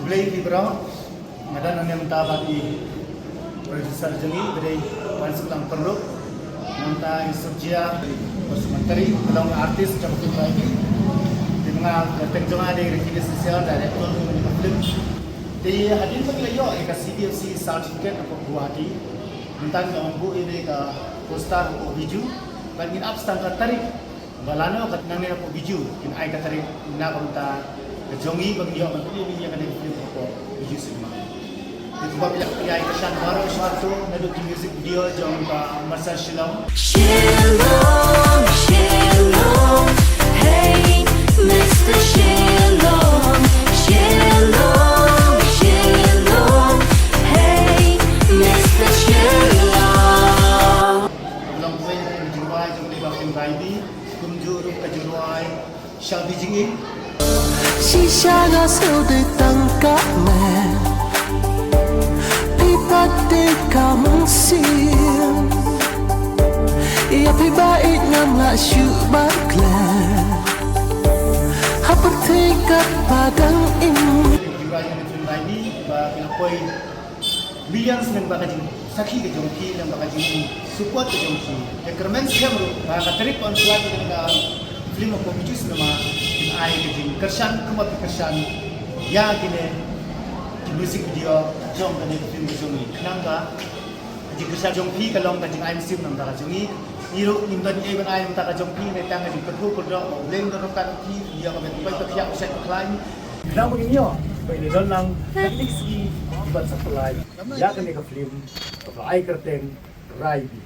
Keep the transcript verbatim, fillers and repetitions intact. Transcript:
Blei ki bro, nga don hangne mynta bad i producer jong ngi, ba dei Pansuklang Pynruk. Nangta i Surjya Basumantari, ba long artist jong ka film Raibi. Te ma nga, ka kyrteng jong nga dei Ricky Sisial, director jong ka film. Te hadien ba ngi la ïoh ïa ka C D F C certificate na Guwahati, mynta ngi la wan buh ïa ka poster hapoh Bijou, bad ngin ap tang ka tarik. Ba lano ka nangne hapoh Bijou, kin ai ka tarik na ka bynta ka jong ngi ba ngi ïoh ban pynlong ïa kane ka film hapoh Bijou Cinema. Te kumba phi la ïohi ka shan baroh shuwa to, naduh ki music video jong ka Marcel Shillong. Shillong, Shillong, hey, Mister Shillong, Shillong, Shillong, hey, Mister Shillong. Long kawei na ka jingrwai jong ka film Raibi. Kumjuh ruh ka jingrwai Shalby Jingim. Shisha nga sngewdei tang ka me. Phi pat dei ka mynsiem. Ïa phi ba ïeit ngam lah shuh ban klet. Ha pyrthei kat ba dang im. Jingrwai jong ka film Raibi ba phi la poi millions lyngba ka jingsakhi ka jong phi, lyngba ka jingsupport ka jong phi. Te kyrmen skhem ruh ba ka tarik ban pyllait ïa ka film hapoh Bijou Cinema, kin ai ka jingkyrshan kumba phi kyrshan ïa kine ki music video jong kane ka film ka jong ngi. Khnang ba ka jingkyrshan jong phi ka long ka jingai mynsiem na ka bynta ka jong ngi. Ngi ruh ngim don ei ban ai na ka bynta ka jong phi, hynrei tang ka jingkyrkhu kyrdoh ba U Blei un don ryngkat bad phi, ïa ka ban pynpaw pynphiah, pynshai pynkhlan. Khnang ba ngin ïoh ban ïadon lang bad ki sngi kiban sa pynlait ïa kane ka film kaba la ai kyrteng Raibi.